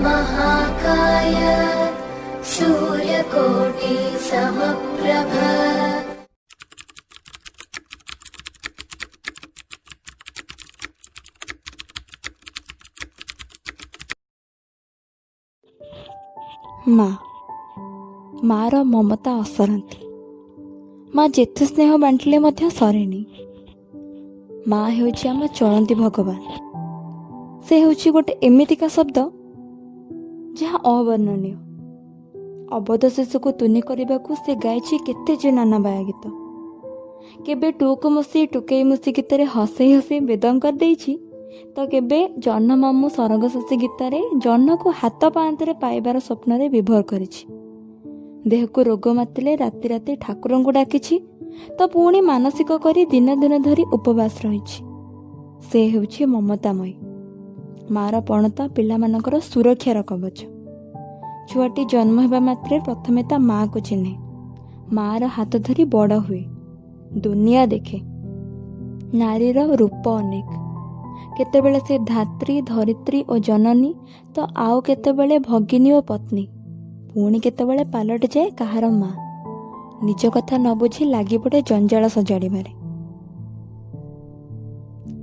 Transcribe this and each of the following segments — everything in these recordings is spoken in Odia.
महाकाय सूर्यकोटि समप्रभ। ମା, ମାର ମମତା ଅସରନ୍ତି। ମା ଯେତେ ସ୍ନେହ ବାଣ୍ଟିଲେ ମଧ୍ୟ ସରେନି। ମା ହେଉଛି ଆମ ଚଳନ୍ତି ଭଗବାନ। ସେ ହେଉଛି ଗୋଟେ ଏମିତିକା ଶବ୍ଦ ଯାହା ଅବର୍ଣ୍ଣନୀୟ। ଅବୋଧ ଶିଶୁକୁ ତୁନି କରିବାକୁ ସେ ଗାଇଛି କେତେ ଯେ ନାନା ବାୟା ଗୀତ। କେବେ ଟୁକୁ ମୁସି ଟୁକେଇ ମୁସି ଗୀତରେ ହସେଇ ହସେଇ ବେଦମ କରିଦେଇଛି ତ କେବେ ଜହ୍ନ ମାମୁଁ ସରଗ ଶଶୀ ଗୀତରେ ଜହ୍ନକୁ ହାତ ପାଆନ୍ତରେ ପାଇବାର ସ୍ୱପ୍ନରେ ବିଭୋର କରିଛି। ଦେହକୁ ରୋଗ ମାତିଲେ ରାତି ରାତି ଠାକୁରଙ୍କୁ ଡାକିଛି ତ ପୁଣି ମାନସିକ କରି ଦିନ ଦିନ ଧରି ଉପବାସ ରହିଛି। ସେ ହେଉଛି ମମତାମୟୀ। ମାର ପଣତା ପିଲାମାନଙ୍କର ସୁରକ୍ଷାର କବଚ। ଛୁଆଟି ଜନ୍ମ ହେବା ମାତ୍ରେ ପ୍ରଥମେ ତା ମାଆକୁ ଚିହ୍ନେ, ମାଆର ହାତ ଧରି ବଡ଼ ହୁଏ, ଦୁନିଆ ଦେଖେ। ନାରୀର ରୂପ ଅନେକ। କେତେବେଳେ ସେ ଧାତ୍ରୀ, ଧରିତ୍ରୀ ଓ ଜନନୀ ତ ଆଉ କେତେବେଳେ ଭଗିନୀ ଓ ପତ୍ନୀ, ପୁଣି କେତେବେଳେ ପାଲଟି ଯାଏ କାହାର ମା। ନିଜ କଥା ନ ବୁଝି ଲାଗିପଡ଼େ ଜଞ୍ଜାଳ ସଜାଡ଼ିବାରେ।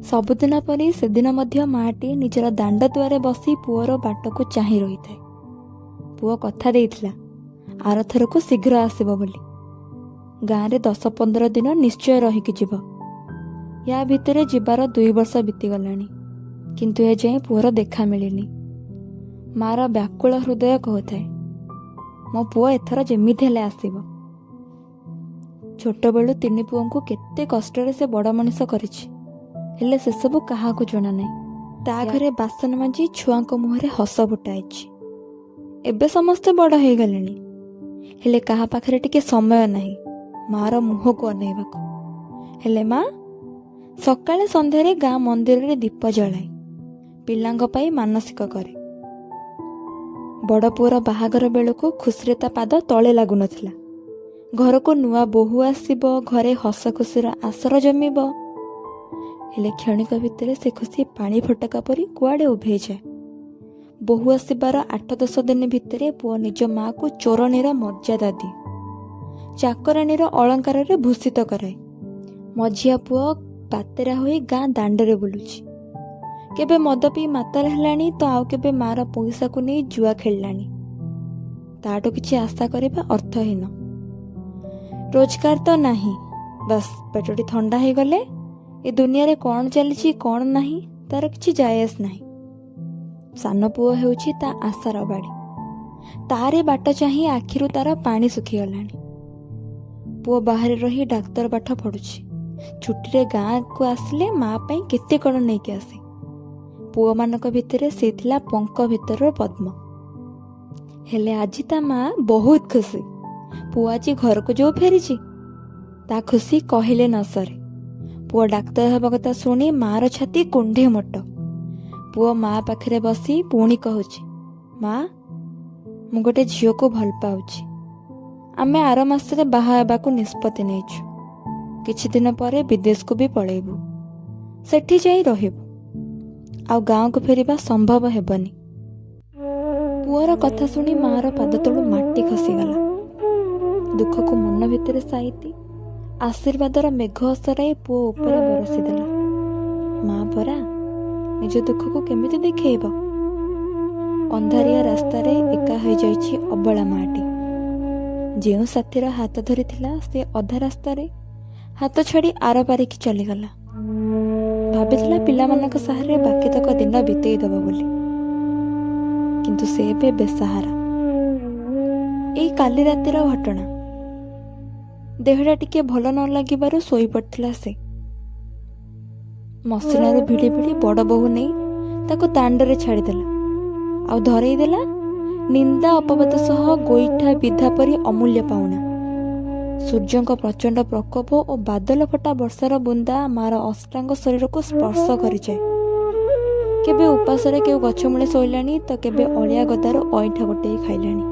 ସବୁଦିନ ପରି ସେଦିନ ମଧ୍ୟ ମାଆଟି ନିଜର ଦାଣ୍ଡ ଦୁଆରେ ବସି ପୁଅର ବାଟକୁ ଚାହିଁ ରହିଥାଏ। ପୁଅ କଥା ଦେଇଥିଲା ଆରଥରକୁ ଶୀଘ୍ର ଆସିବ ବୋଲି। ଗାଁରେ 10-15 ଦିନ ନିଶ୍ଚୟ ରହିକି ଯିବ। ୟା ଭିତରେ ଯିବାର 2 ବର୍ଷ ବିତିଗଲାଣି, କିନ୍ତୁ ଏଯାଏଁ ପୁଅର ଦେଖା ମିଳିନି। ମାର ବ୍ୟାକୁଳ ହୃଦୟ କହୁଥାଏ, ମୋ ପୁଅ ଏଥର ଯେମିତି ହେଲେ ଆସିବ। ଛୋଟବେଳୁ 3 ପୁଅଙ୍କୁ କେତେ କଷ୍ଟରେ ସେ ବଡ଼ ମଣିଷ କରିଛି, ହେଲେ ସେସବୁ କାହାକୁ ଜଣା ନାହିଁ। ତା ଘରେ ବାସନ ମାଜି ଛୁଆଙ୍କ ମୁହଁରେ ହସ ଫୁଟାଇଛି। ଏବେ ସମସ୍ତେ ବଡ଼ ହେଇଗଲେଣି, ହେଲେ କାହା ପାଖରେ ଟିକେ ସମୟ ନାହିଁ ମାର ମୁହଁକୁ ଅନେଇବାକୁ। ହେଲେ ମା ସକାଳେ ସନ୍ଧ୍ୟାରେ ଗାଁ ମନ୍ଦିରରେ ଦୀପ ଜଳାଏ, ପିଲାଙ୍କ ପାଇଁ ମାନସିକ କରେ। ବଡ଼ ପୁଅର ବାହାଘର ବେଳକୁ ଖୁସିରେ ତା ପାଦ ତଳେ ଲାଗୁନଥିଲା। ଘରକୁ ନୂଆ ବୋହୂ ଆସିବ, ଘରେ ହସ ଖୁସିର ଆସର ଜମିବ। ହେଲେ କ୍ଷଣିକ ଭିତରେ ସେ ଖୁସି ପାଣି ଫୋଟକା ପରି କୁଆଡ଼େ ଉଭେଇଯାଏ। ବୋହୂ ଆସିବାର 8-10 ଦିନ ଭିତରେ ପୁଅ ନିଜ ମାଆକୁ ଚୋରଣୀର ମର୍ଯ୍ୟାଦା ଦିଏ, ଚାକରାଣୀର ଅଳଙ୍କାରରେ ଭୂଷିତ କରାଏ। ମଝିଆ ପୁଅ ବାତେରା ହୋଇ ଗାଁ ଦାଣ୍ଡରେ ବୁଲୁଛି। କେବେ ମଦ ପିଇ ମାତାଲ ହେଲାଣି ତ ଆଉ କେବେ ମାଆର ପଇସାକୁ ନେଇ ଜୁଆ ଖେଳିଲାଣି। ତାଠୁ କିଛି ଆଶା କରିବା ଅର୍ଥହୀନ। ରୋଜଗାର ତ ନାହିଁ, ବାସ୍ ପେଟଟି ଥଣ୍ଡା ହେଇଗଲେ ଏ ଦୁନିଆରେ କ'ଣ ଚାଲିଛି କ'ଣ ନାହିଁ ତାର କିଛି ଯାଏ ଆସ ନାହିଁ। ସାନ ପୁଅ ହେଉଛି ତା ଆଶାର ବାଡ଼ି। ତାରି ବାଟ ଚାହିଁ ଆଖିରୁ ତାର ପାଣି ଶୁଖିଗଲାଣି। ପୁଅ ବାହାରେ ରହି ଡାକ୍ତର ପାଠ ପଢ଼ୁଛି। ଛୁଟିରେ ଗାଁକୁ ଆସିଲେ ମା ପାଇଁ କେତେ କ'ଣ ନେଇକି ଆସେ। ପୁଅମାନଙ୍କ ଭିତରେ ସେ ଥିଲା ପଙ୍କ ଭିତରର ପଦ୍ମ। ହେଲେ ଆଜି ତା ମା ବହୁତ ଖୁସି। ପୁଅ ଆଜି ଘରକୁ ଯୋଉ ଫେରିଛି ତା ଖୁସି କହିଲେ ନ ସରେ। ପୁଅ ଡାକ୍ତର ହେବା କଥା ଶୁଣି ମାର ଛାତି କୁଣ୍ଢେ ମୋଟ। ପୁଅ ମା ପାଖରେ ବସି ପୁଣି କହୁଛି, ମା, ମୁଁ ଗୋଟେ ଝିଅକୁ ଭଲ ପାଉଛି। ଆମେ ଆର ମାସରେ ବାହା ହେବାକୁ ନିଷ୍ପତ୍ତି ନେଇଛୁ। କିଛି ଦିନ ପରେ ବିଦେଶକୁ ବି ପଳେଇବୁ, ସେଠି ଯାଇ ରହିବୁ। ଆଉ ଗାଁକୁ ଫେରିବା ସମ୍ଭବ ହେବନି। ପୁଅର କଥା ଶୁଣି ମାର ପାଦ ତଳୁ ମାଟି ଖସିଗଲା। ଦୁଃଖକୁ ମନ ଭିତରେ ସାଇତି ଆଶୀର୍ବାଦର ମେଘ ଅସରାଇ ପୁଅ ଉପରେ ବରଷିଦେଲା। ମା ପରା ନିଜ ଦୁଃଖକୁ କେମିତି ଦେଖେଇବ? ଅନ୍ଧାରିଆ ରାସ୍ତାରେ ଏକା ହୋଇଯାଇଛି ଅବଳା ମାଟି। ଯେଉଁ ସାଥୀର ହାତ ଧରିଥିଲା ସେ ଅଧା ରାସ୍ତାରେ ହାତ ଛାଡ଼ି ଆର ପାରିକି ଚାଲିଗଲା। ଭାବିଥିଲା ପିଲାମାନଙ୍କ ସାହାରାରେ ବାକିତକ ଦିନ ବିତେଇ ଦେବ ବୋଲି, କିନ୍ତୁ ସେ ଏବେ ବେସାହାରା। ଏଇ କାଲି ରାତିର ଘଟଣା। ଦେହଟା ଟିକେ ଭଲ ନ ଲାଗିବାରୁ ଶୋଇପଡ଼ିଥିଲା ସେ। ମସିଣାରୁ ଭିଡ଼ି ଭିଡ଼ି ବଡ଼ ବୋହୂ ନେଇ ତାକୁ ଦାଣ୍ଡରେ ଛାଡ଼ିଦେଲା, ଆଉ ଧରେଇ ଦେଲା ନିନ୍ଦା ଅପବାଦ ସହ ଗୋଇଠା ବିଧା ପରି ଅମୂଲ୍ୟ ପାଉଣା। ସୂର୍ଯ୍ୟଙ୍କ ପ୍ରଚଣ୍ଡ ପ୍ରକୋପ ଓ ବାଦଲ ଫଟା ବର୍ଷାର ବୁନ୍ଦା ମାର ଅଷ୍ଟାଙ୍ଗ ଶରୀରକୁ ସ୍ପର୍ଶ କରିଯାଏ। କେବେ ଉପାସରେ କେଉଁ ଗଛ ମୂଳେ ଶୋଇଲାଣି ତ କେବେ ଅଳିଆ ଗଦାରୁ ଅଇଁଠା ଗୋଟେଇ ଖାଇଲାଣି।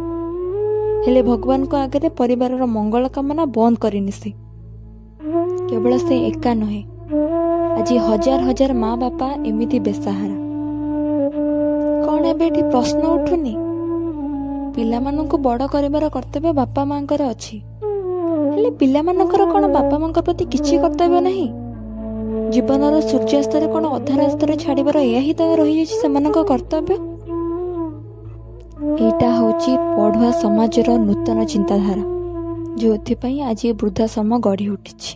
ହେଲେ ଭଗବାନଙ୍କ ଆଗରେ ପରିବାରର ମଙ୍ଗଳ କାମନା ବନ୍ଦ କରିନି ସେ। କେବଳ ସେ ଏକା ନୁହେଁ, ଆଜି ହଜାର ହଜାର ମା ବାପା ଏମିତି ବେସାହାରା। କ'ଣ କ'ଣ ଏବେ ଏଠି ପ୍ରଶ୍ନ ଉଠୁନି? ପିଲାମାନଙ୍କୁ ବଡ଼ କରିବାର କର୍ତ୍ତବ୍ୟ ବାପା ମାଙ୍କର ଅଛି, ହେଲେ ପିଲାମାନଙ୍କର କ'ଣ ବାପା ମାଙ୍କ ପ୍ରତି କିଛି କର୍ତ୍ତବ୍ୟ ନାହିଁ? ଜୀବନର ସୂର୍ଯ୍ୟାସ୍ତରେ କ'ଣ ଅଧା ରାସ୍ତାରେ ଛାଡ଼ିବାର ଏହା ହିଁ ତ ରହିଯାଇଛି ସେମାନଙ୍କ କର୍ତ୍ତବ୍ୟ? ଏଇଟା ହେଉଛି ପଢୁଆ ସମାଜର ନୂତନ ଚିନ୍ତାଧାରା, ଯେଉଁଥିପାଇଁ ଆଜି ଏ ବୃଦ୍ଧାଶ୍ରମ ଗଢ଼ି ଉଠିଛି।